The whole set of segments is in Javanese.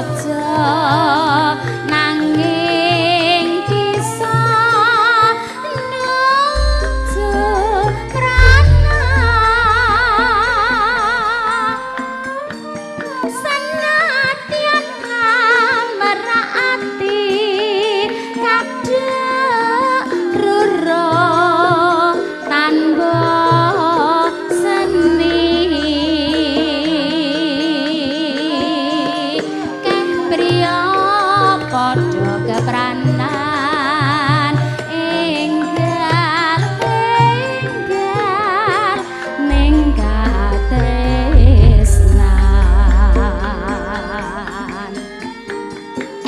praja nanging bisa nuju prana senadyan amrati kadhek rura tanpa seni keh priya padha kepranan enggal enggal ning katresnan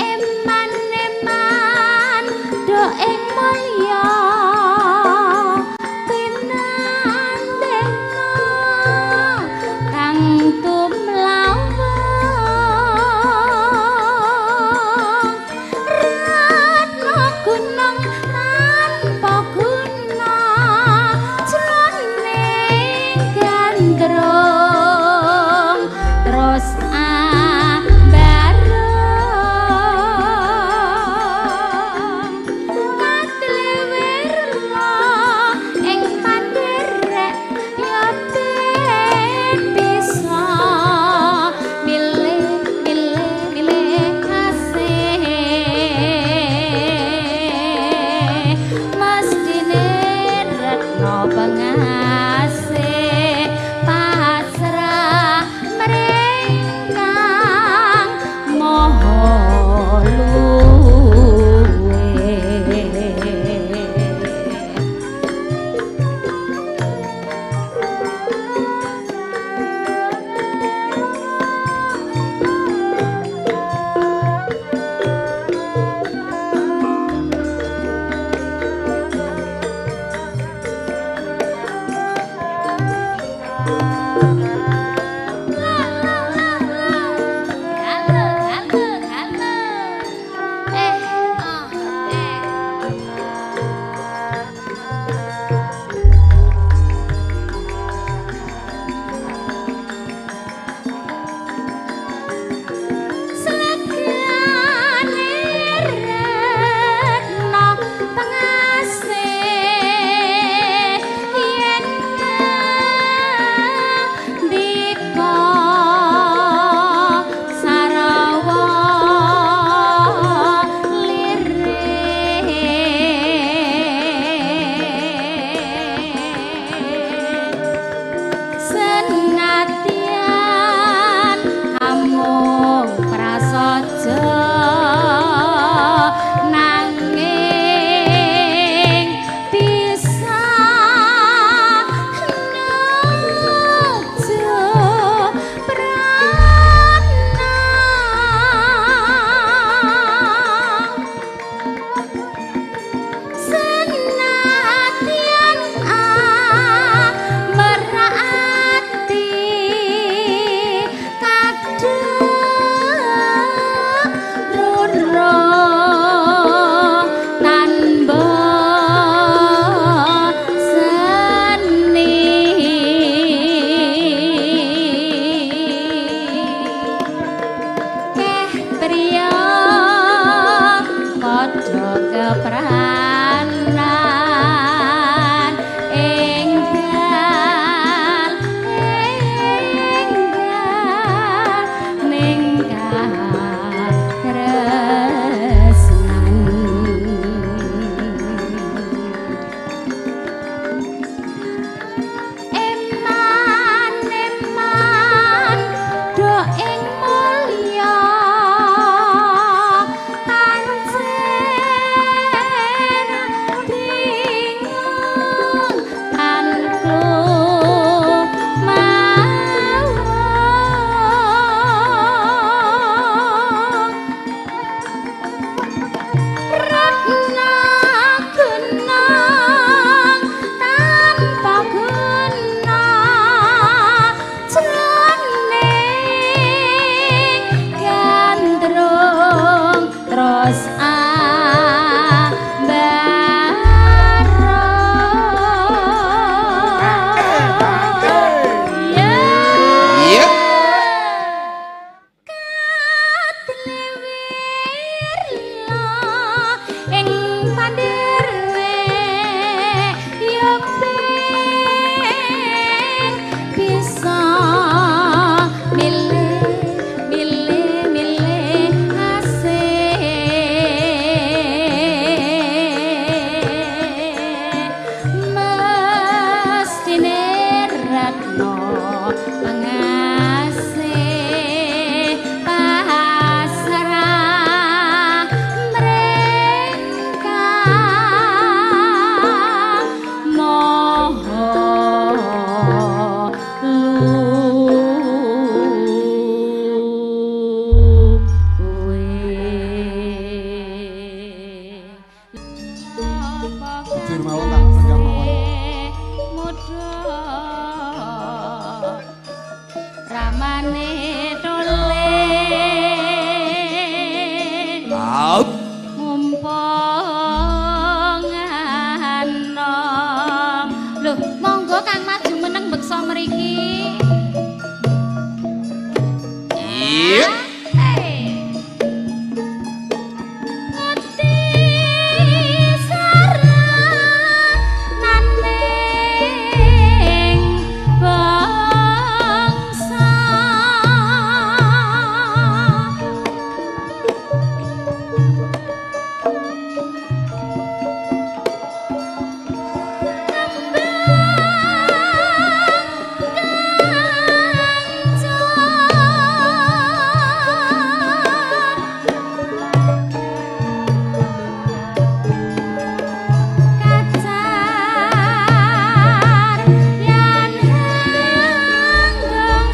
eman-eman do ing mulya pinandena kang tumlawang retna gunung tanpa guna jroning gandrung terus ambareng katlewirla ing pandherek ya ben bisa milih milih milih asih mestine retno pengasih pasrah mring Kang Maha Luwih. Galo, galo, galo. Eh, oh, eh. Slegane retno pengasih yen Retno pengasih pasrah mereka moho luwe. Jujur mawon tak sanggah mawon. Muda ramane tole Out. Mumpung anom. Lho, monggo Kang Mas jumeneng beksa mriki. Iya. Hey. Ngerti sarananing bangsa. Kacar yen hanggung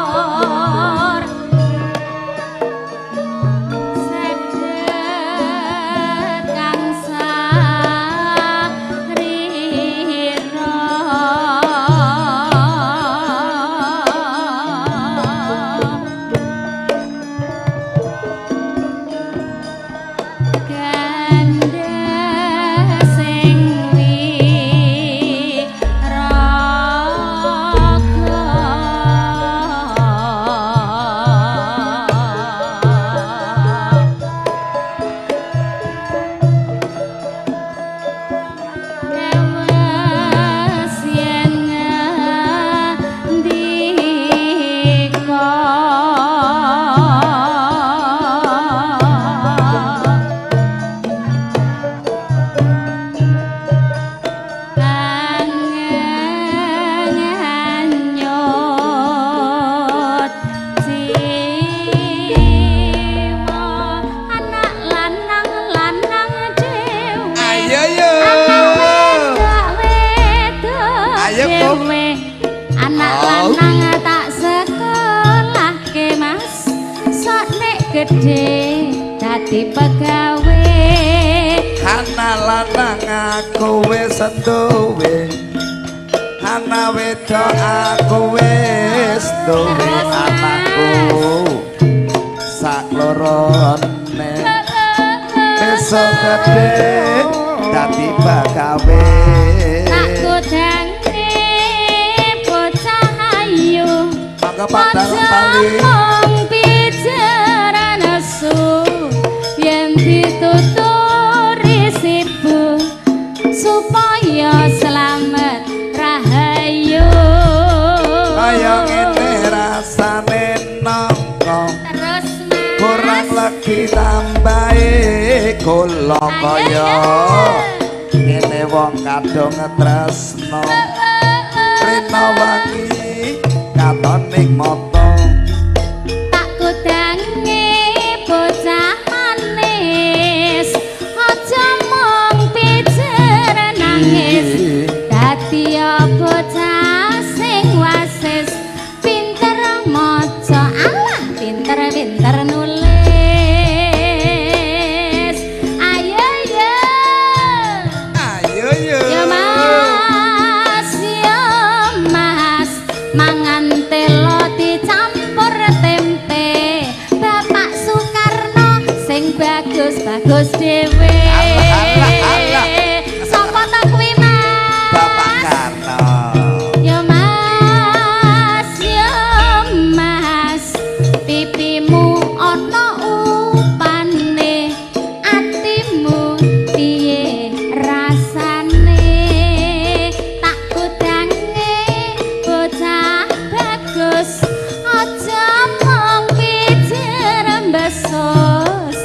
cinatur sedhet kang sarira gandha sing wiraga Dewas yen ngendika Anganyut jiwa anak lanang lanang dhewe. Ayo yo. Anak wedok wedok Ayo, Bung. dhewe. Anak Au. lanang tak sekolahke Mas, sok nek gedhe dadi pegawe. Ana lanang aku wis duwe. Ana wedok aku wis duwe Terus, Mas. anakku. Saklorone besok gede dadi pagawe. Tak godange bocah ayu. Maka padang Aja bali. mung bicara nesu yen dituturi sibuk supaya selamat rahayu. Kaya ngene rasane nangka. Terus Mas. Kurang legi tambahe kula kaya ngene wong kadung tresno. Rina wangi katon ning mata. Tak kudange bocah manis, aja mung pijer nangis. Dadi bocah sing wasis, pinter maca, alah pinter-pinter nulis. Ayo yo. Ayo yo. Ya Mas, ya Mas, mangan telo dicampur tempe. Bapak Soekarno sing bagus-bagus dhewe. Alah, alah, alah. Sapa to kuwi Mas? Bapak Karno. Ya Mas, ya Mas, pipimu ana upane, atimu piye rasane? Tak kudange bocah bagus, aja mung pijer besus.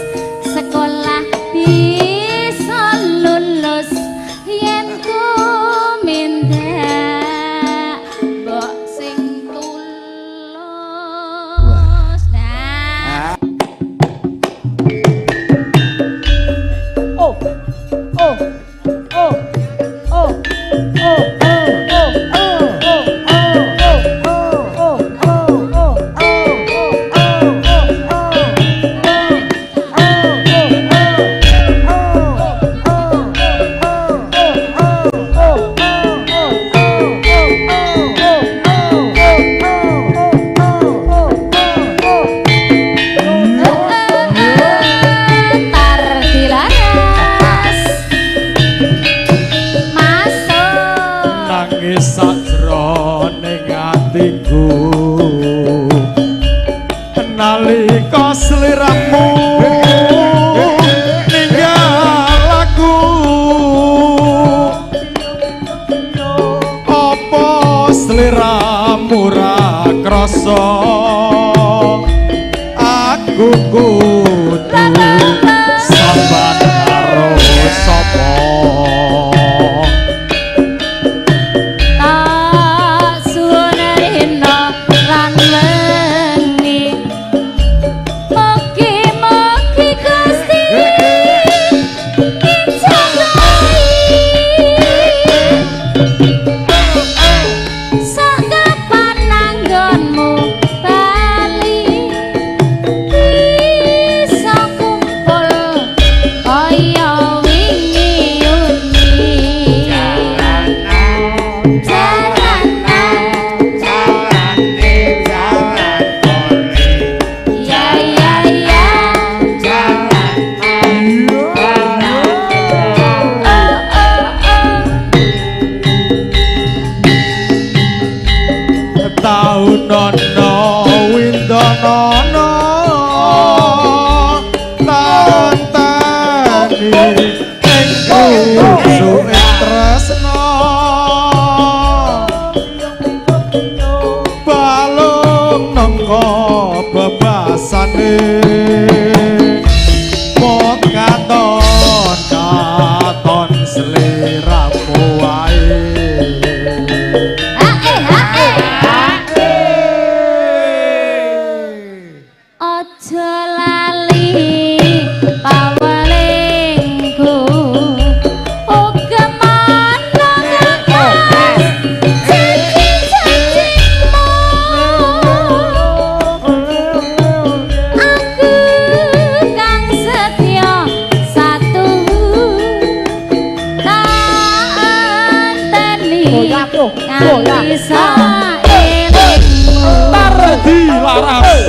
Nganti saelingmu. Tardi Laras.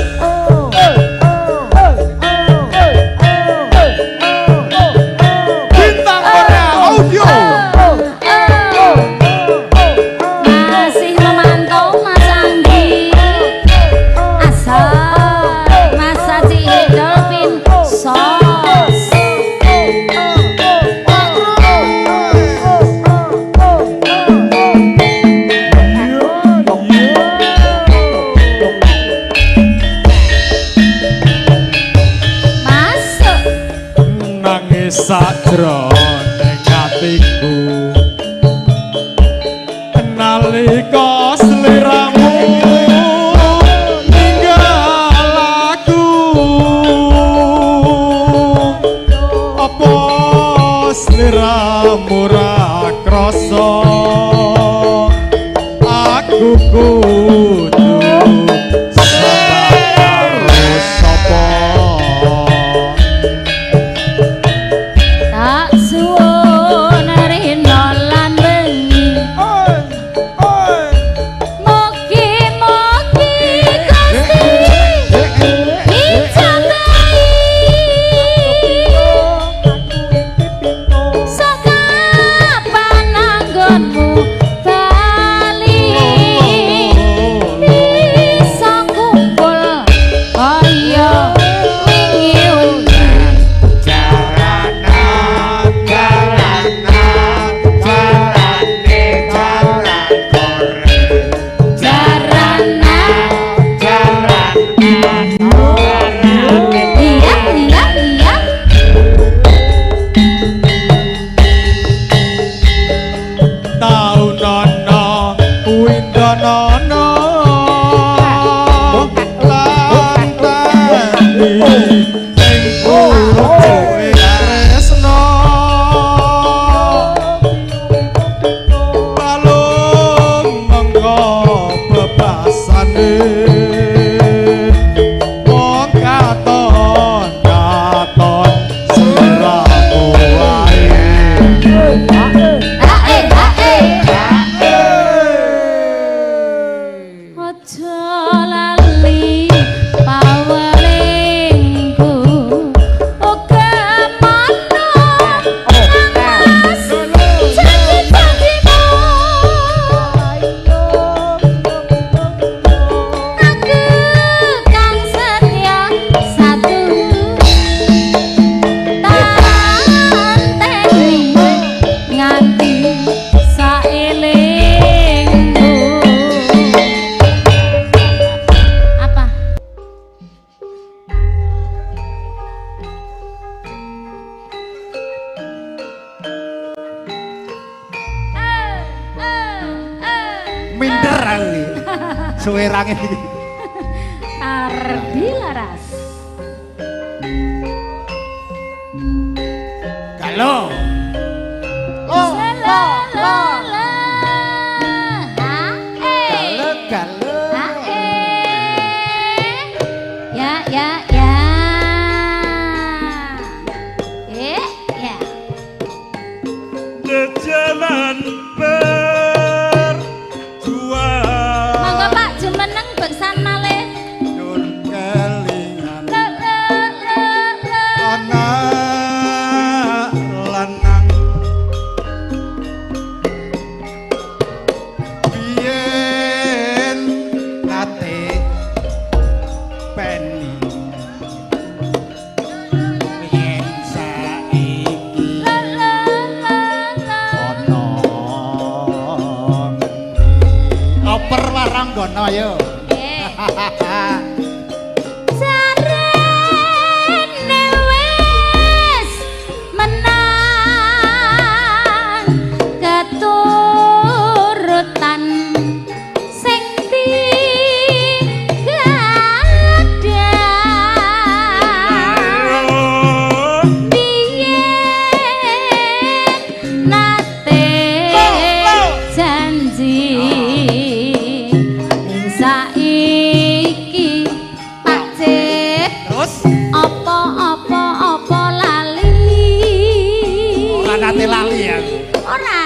Bintang Korea Audio. Masih memantau Mas Anggi. Asal Mas Aci Dolphin Sos. Masuk. Nangis sajroning atiku nalika sliramu ninggal aku, apa sliramu ra krasa aku kudu sabar karo sapa. Tak suwun rina lan bengi. Mugi-mugi Gusti ijabahi. Sakapan anggonmu bali bisa kumpul kaya wingi wengi. Jarana, iya iya iya. Taunono windonono lan tani ing puruwe tresno balung mengko bebasane wong katon katon sliramu wae. Hae hae. Aja lali pawelingku. Uga mono Mas janji-janjimu. Aku kang setia satu tanteni nganti saelingmu. Apa? Minder aku iki. Suwerange iki. Ardi Laras. Galo. La la la la. Ha eh. Galo galo. Ha eh. Ya ya ya. Eh ya. Jalan berjuang. Monggo Pak jumeneng beksan malih. Nyun kelingan La la la la. anak lanang biyen nate peni Yen saiki La la la la. ana ngendi. Oper waranggono ayo. Eh. Jarene wis menang keturutan sing digadang. Biyen nate janji ning saiki Pak Cip Terus apa-apa apa lali. Ora nate lali aku. Ora.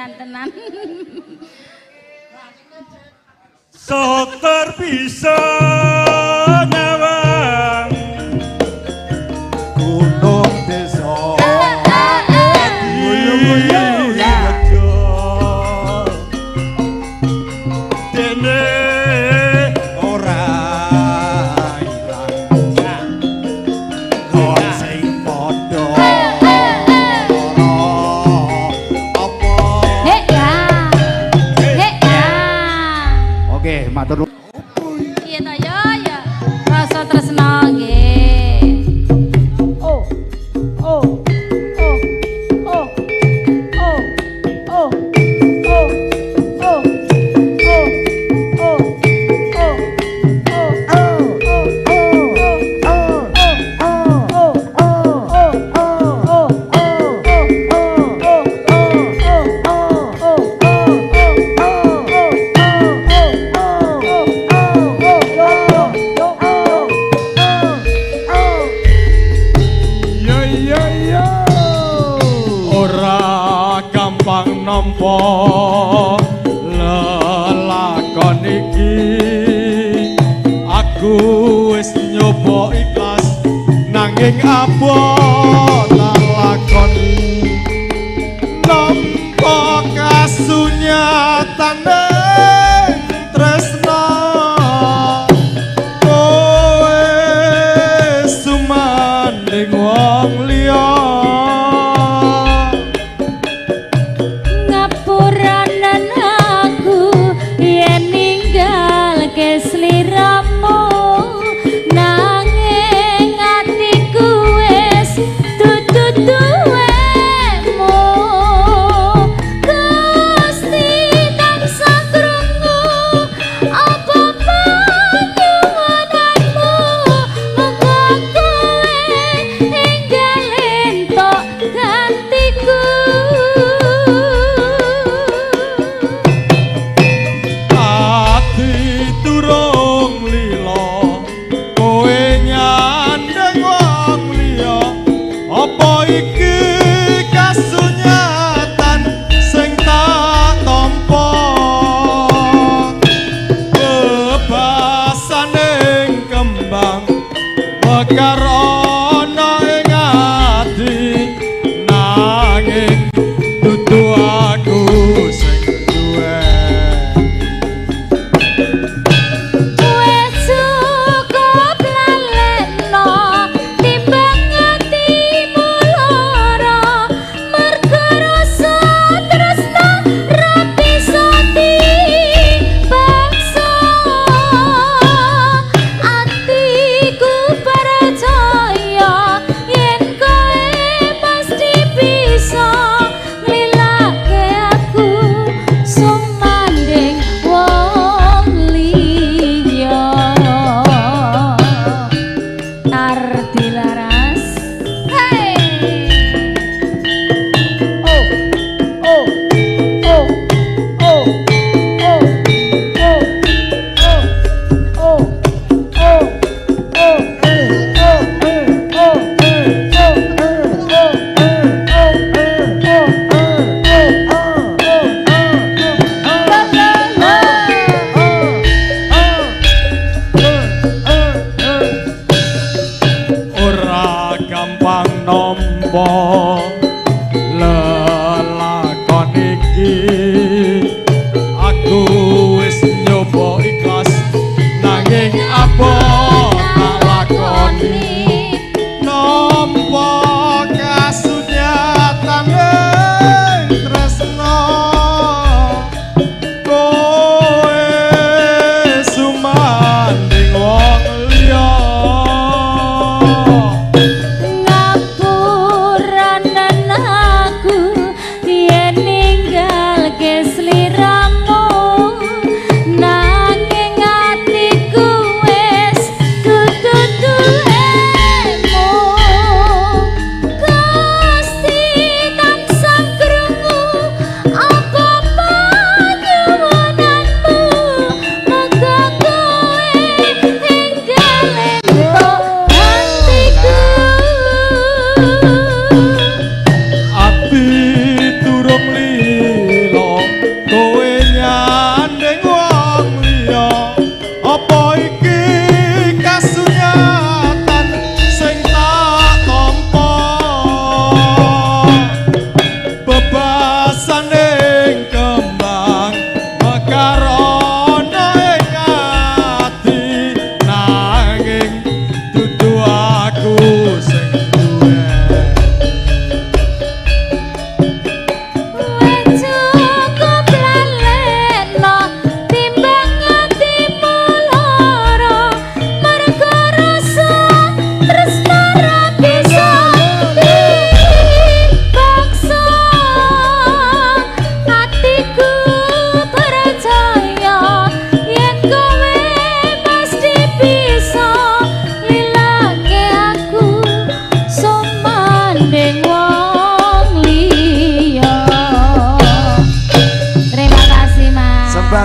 Edan tenan. Sotor bisa nyawang gunung desa Ya. Dene ora ilang kon sing padha apa. Hek ya. Hek ya. Oke, matur nuwun. Piye to yo ya. Rasa tresno nggih. Oh, oh, oh, oh, oh, oh, oh, oh, oh, oh, oh, oh, oh, oh, oh, oh, oh, oh. Yo yo yo. Ora gampang nampa lelakon iki. Aku wis nyoba ikhlas nanging abot tak lakoni. Nampa kasunyatane tresna kowe sumanding wong liya. Ngapuranen aku yen ninggalke sliramu, nanging atiku wis dudu.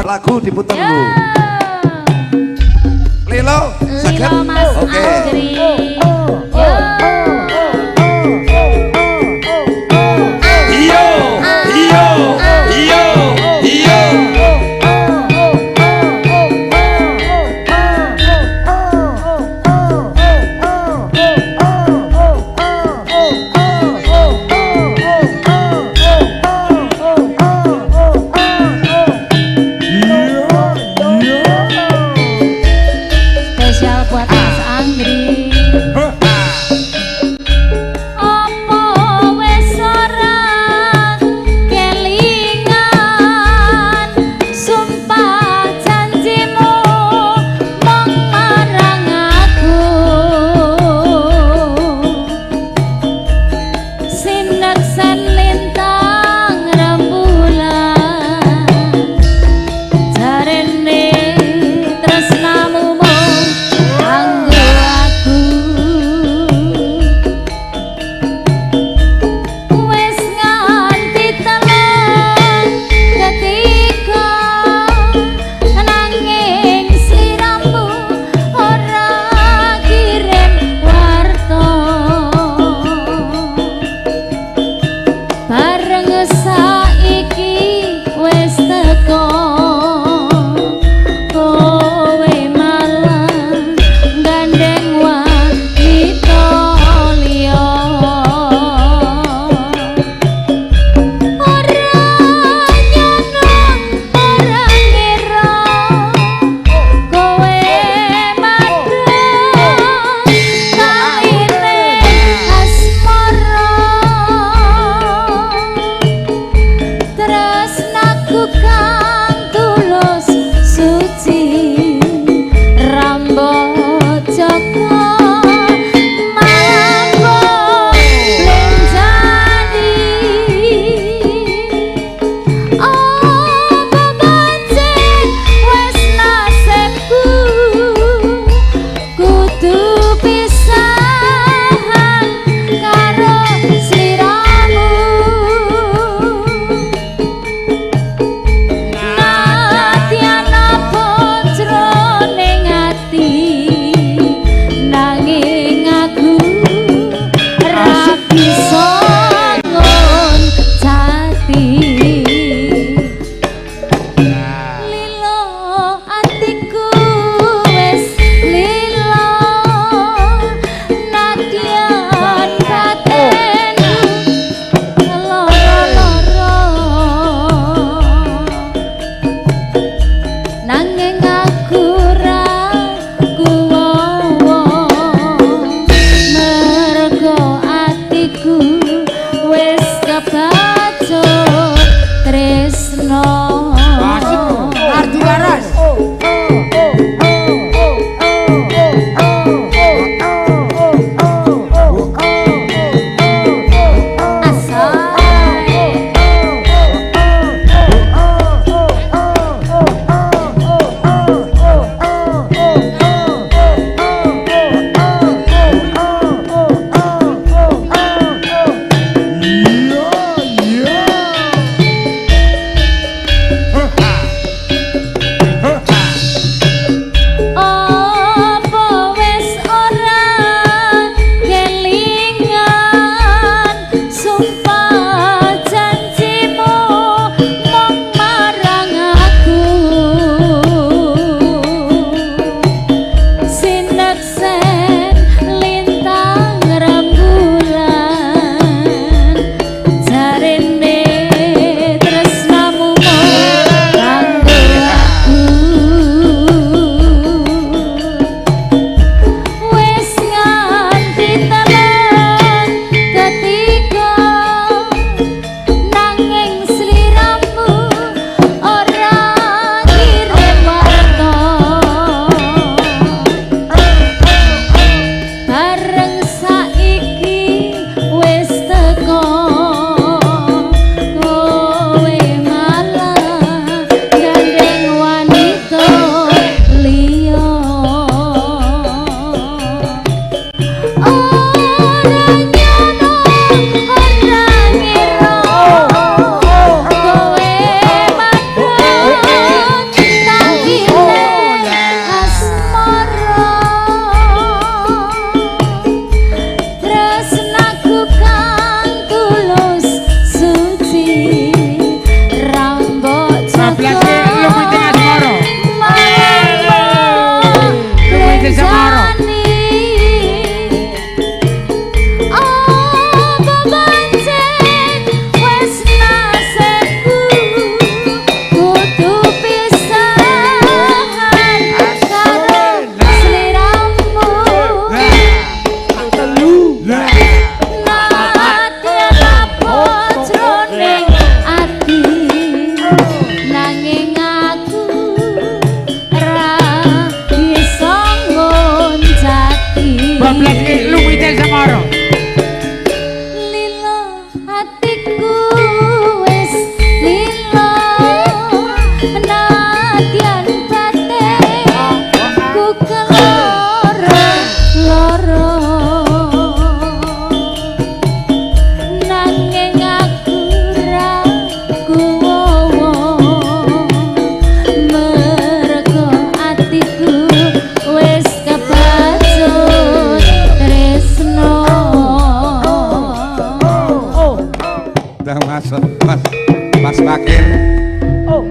lagu diputer, Yo. Bu. Lilo, saged? Lilo Mas Oke. Andri. Yo. Iyo, iyo, iyo, iyo. Spesial buat Mas Andri. Nanging aku ra bisa ngoncati. Bablas ki lumite Semara. Lilo hatiku wis lilo, nadyan batinku keloro loro, nanging aku ra kuwowo mergo atiku wis kebacut tresno. Dah Mas, Mas, Mas Bakir. Oh.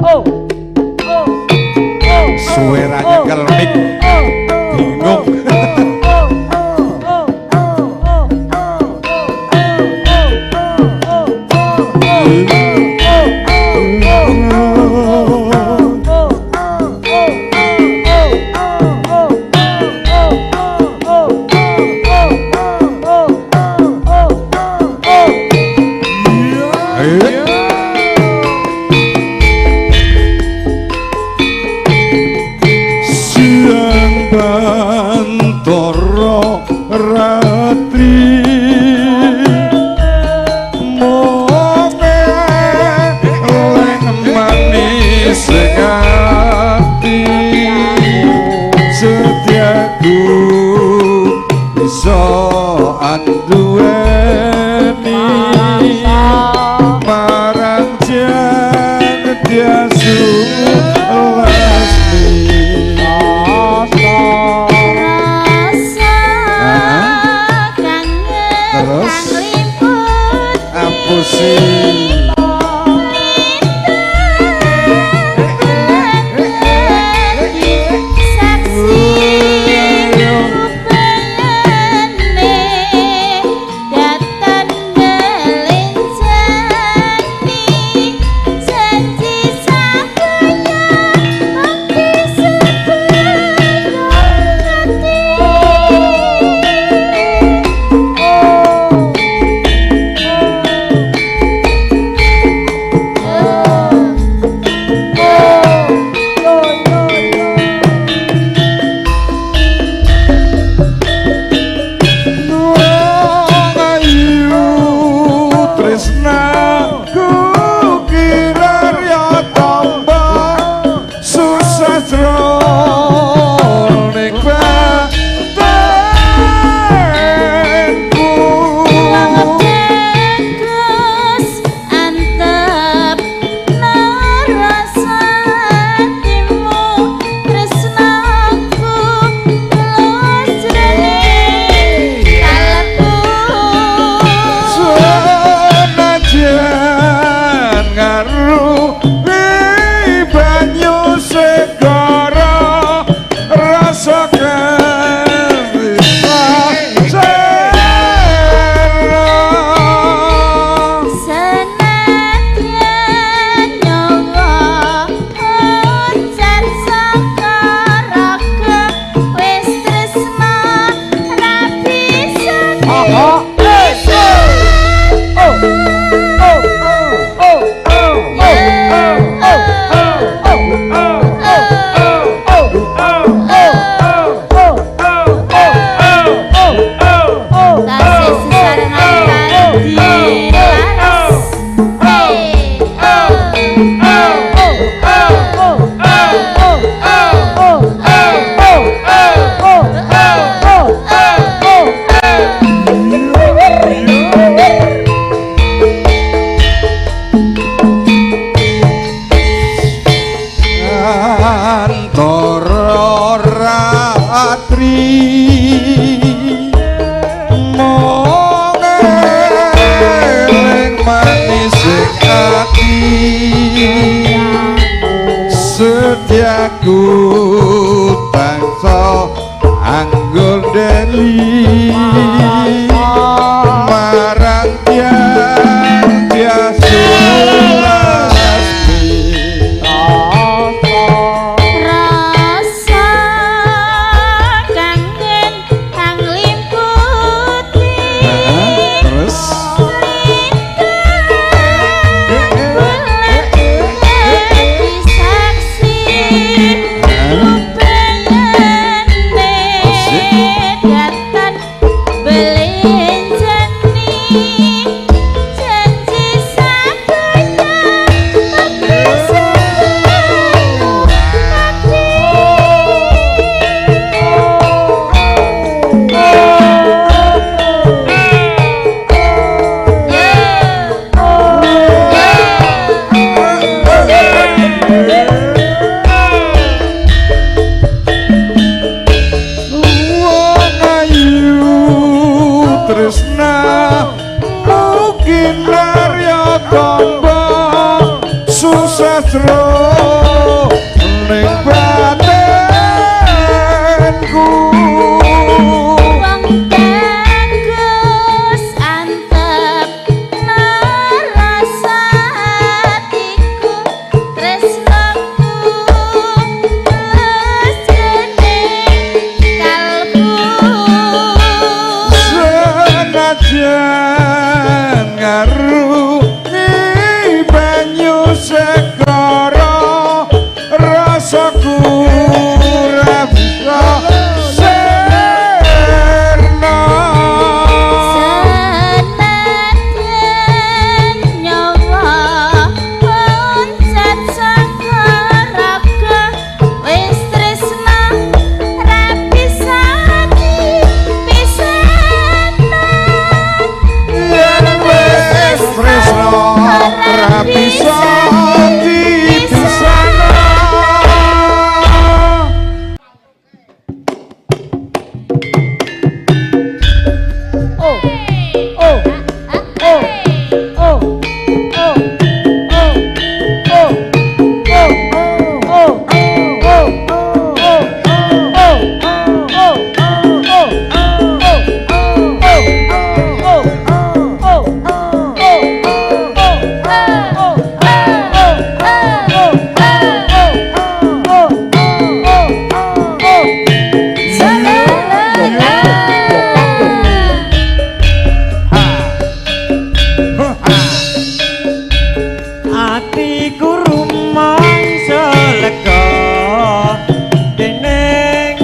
Oh. Oh. Oh. Suwe ra nyekel mic. Bingung. Oh. Oh. Oh. Oh. Siang bantara ratri mung eling manis ing ati, setiaku bisa anduweni marang Jaya Sulasmi. Rasa kangen Terus? kang limput Apusi. Saksi kupengene datan ngelenjani janji sakaya bakti sebaya ati. Wong ayu tresnaku kirarya tamba susah jroning batinku. Bagus antep rasa hatimu tresnaku tulus jroning kalbu. Senajan ngaruhi banyu segara rasa Senadyan nyawa ujar saka raga wis tresna ra bisa. Oh. Oh. Oh. Oh. Oh. Tasih sesarengan kanthi laras. Hey, oh, Antara ratri mung eling manis ing ati, setiaku tansah anggon deli marang tiang Sulasmi. Rasa kangen kang limputi Terus bulan sasro ning batinku. Wong bagus antep nerasa atiku, tresnaku wis jroning kalbu. Senajan ngarungi banyu segara, rasaku ora bisa sirna. Senajan nyawa loncat saka raga, wis tresna ra bisa dipisahno. Yen wis tresna ora bisa dipisahno. Oh, oh, oh, oh, oh, oh, oh, oh, oh, oh, oh, oh, oh, oh, oh, oh, oh, Atiku rumangsa lega dening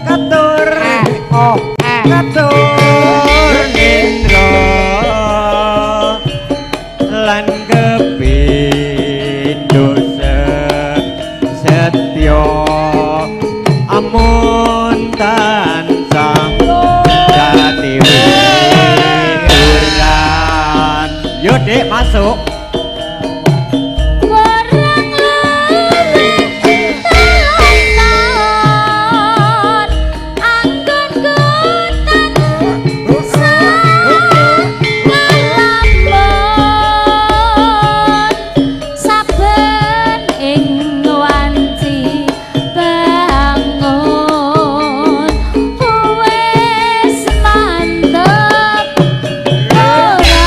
katur katur nindra lan kepindho setya amun tansah dadi widuran. Yo Dik, masuk. Kurang luwih 3 taun anggonku tansah nglamun, saben ing wanci bangun wis mantep ora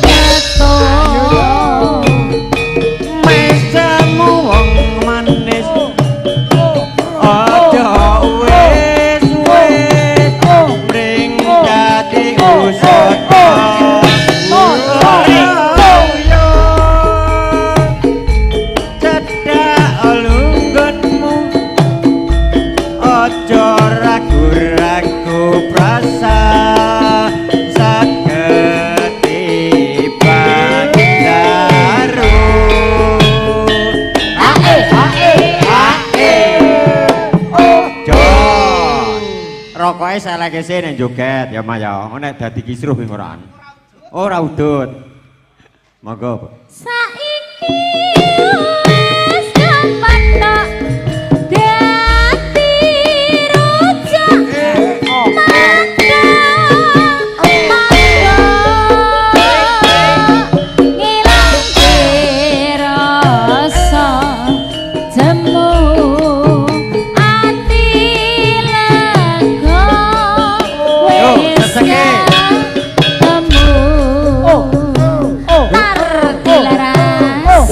ketok. Mesemu wong manis aja wis wis mring dadi usada. Cedhak lunggunmu aja ragu-ragu prasa saged daru. Ae, ae, Ae. Jos. Rokoke seleke sing joget ya Mas ya. Nek dadi kisruh kuwi ora. Ora udut. Monggo. Saiki wis kepatok dadi rujak mangga mangga ngilangke rasa jemu, ati lega Yo, wis seseke. ketemu. Oh, oh, Tar dilaras.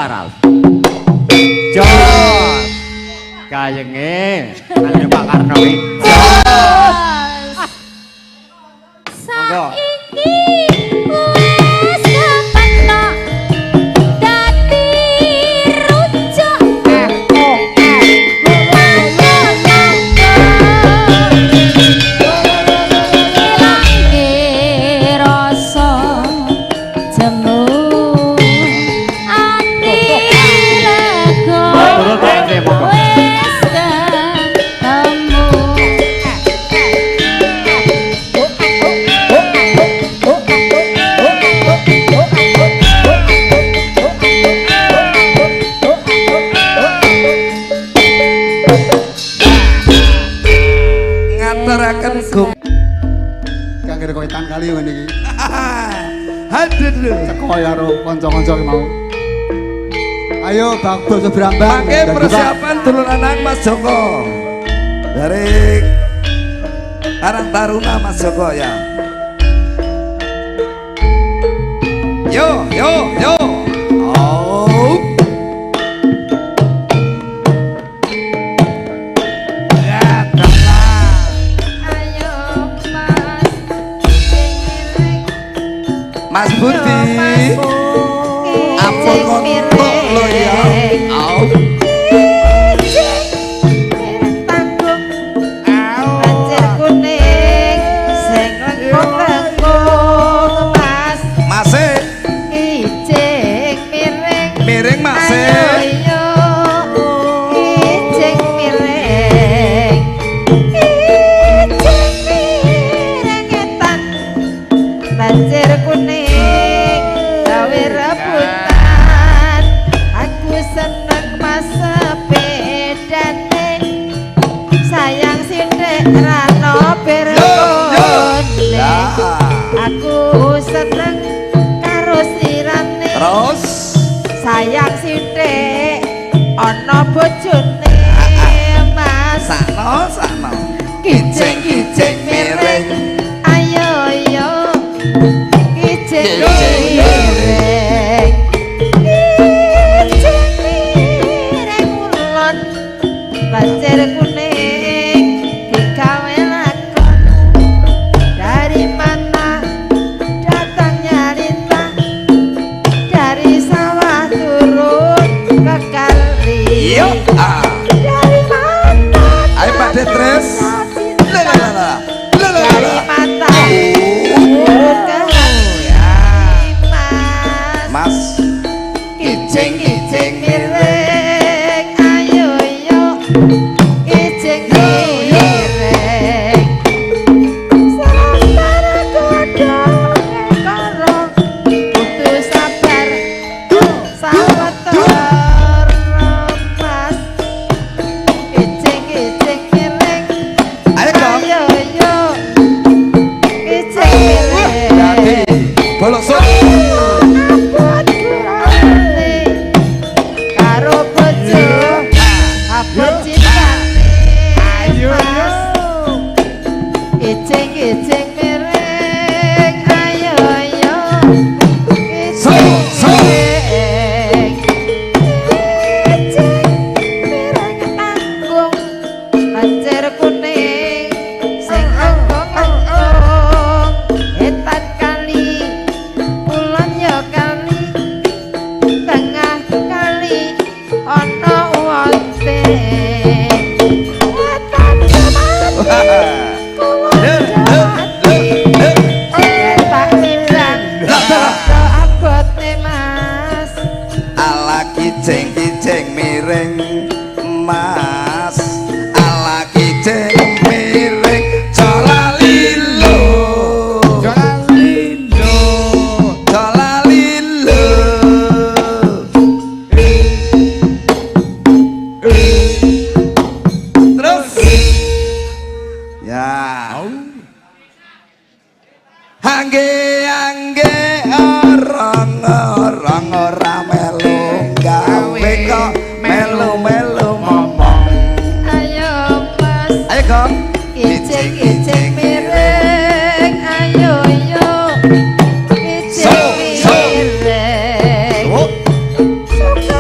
laras. Jos. Gayenge nang Pak Karno iki. Jos. Monggo. Saiki wis kepetok dadi rujuk ilangke rasa jemu ati lega Turun Pak RT monggo. wis ketemu. Ngaturaken gum. Kangge koitan kali ngene iki. Haduh. Teko karo kanca-kanca ki mau. Ayo Bang Bos Brambang. Mangke persiapan dulur anak Mas Joko. Dari Karang Taruna Mas Joko ya. Yo yo yo. Oh. Ya, telah. Ayo Mas Mas Budi. Ampun kontok lo ya. Au. Tanggung banjir kuning sing lengkung-lengkung Mas Mase ijing miring miring Mase. Ayo ijing miring ijing miring etan banjir kuning gawe rebutan aku seneng mas sepedane sayang sithik rano Yo, yo. berkone Lah. aku seneng karo sirane Terus sayang sithik ana bojone Mas sakno sakno. kijing Kijing miring. ayo yo kijing Kijing miring kijing miring ulon banjir kuning digawe lakon dari mana datangnya lintah dari sawah turun ke kali Yo. Ah. dari mana Ayo Pak Detres. La la la la. La la la dari la. mata turun ke hati mas Mas. kijing kijing miring ayo yo kijing miring sabar godhong karo kudu sabar sawetara mas kijing kijing miring Ayo Kong. ayo yo kijing miring Jadi bolok sok. Karo bojo abot cintane Mas ijing ijing miring ayo ayo So, so. ijing ijing miring tanggung banjir kuning sing lengkung-lengkung etan kali kulon ya kali tengah kali ana wonte wetan kemati kulon jati tak timbang abote Mas Ala kijing kijing miring Mas. Ala kijing miring jolalilo. Jolalilo. Jolalilo. Terus. Ya. Angge angge orang orang ora melu gawe kok melu melu momong. Ayo Mas Ayo Kong. kijing kijing miring ayo yo kijing So, so. miring Oh. Suka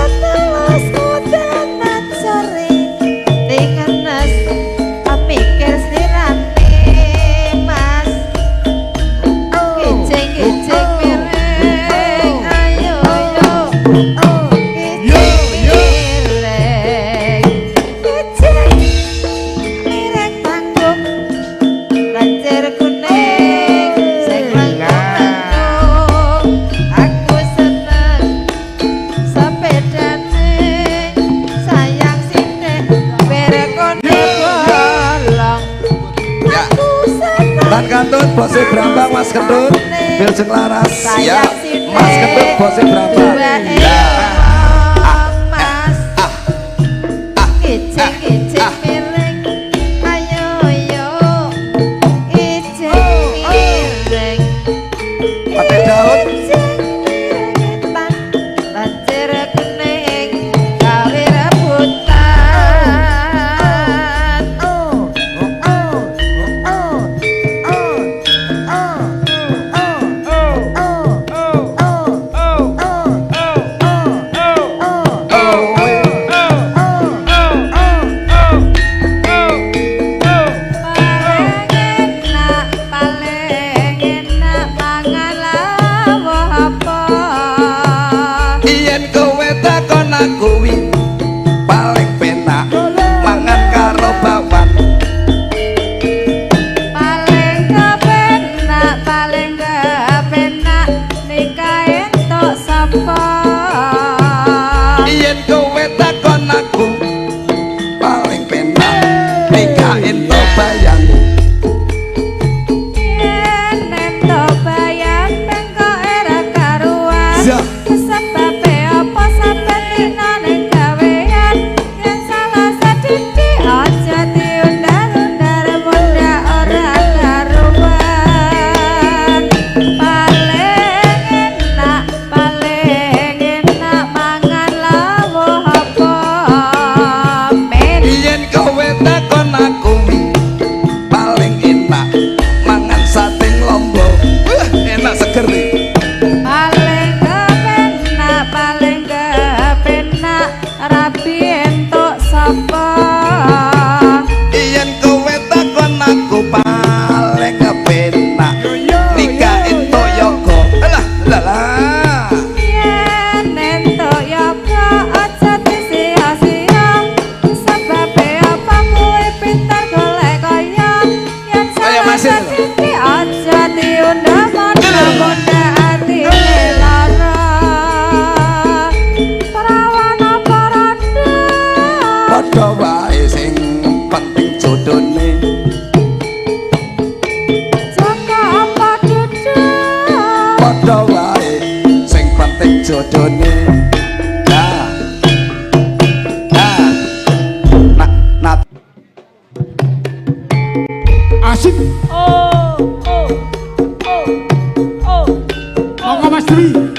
Wan Kantut bose Brambang Mas Kentut Wilujeng Laras ya. Mas Kentut bose Brambang. Ya. Mas icing-icing miring ayo yo icing miring. Pate Daud. Icing miring etan lancir kuning gawe rebutan. Paling enak, paling enak mangan lawuh apa? Yen kowe takon aku wi paling penak mangan karo bakwan. Paling kepenak, paling kepenak nikah entuk sapa? Yen kowe takon aku paling penak nikah entuk bayang. Yen entuk bayang bengkoke ra karuan. Siap. Sebabe apa saben dina ning gawean? Yen salah sethithik aja diundar-undar mundhak ora karuan. Paling enak, paling enak mangan lawuh apa? Men. Yen kowe takon aku wi paling enak mangan sate lombok. Wah, enak seger nih. Paling kepenak, paling kepenak rabi entuk sapa? Yen kowe takon aku paling kepenak nikah entuk yoga. Alah, lah lah. Yen entuk yoga aja disia-sia. Sebabe apa kuwi pinter golek kaya? Yen Ayo, salah Mas, ini. sethithik aja diundang mundhak atine lara. Perawan apa randa? Padha wae sing penting jodone. Jaka apa duda? Padha wae sing penting jodone. Nah. Nah. Nah, nah. Asik. Oh, oh, oh, oh. Monggo Mas Dwi.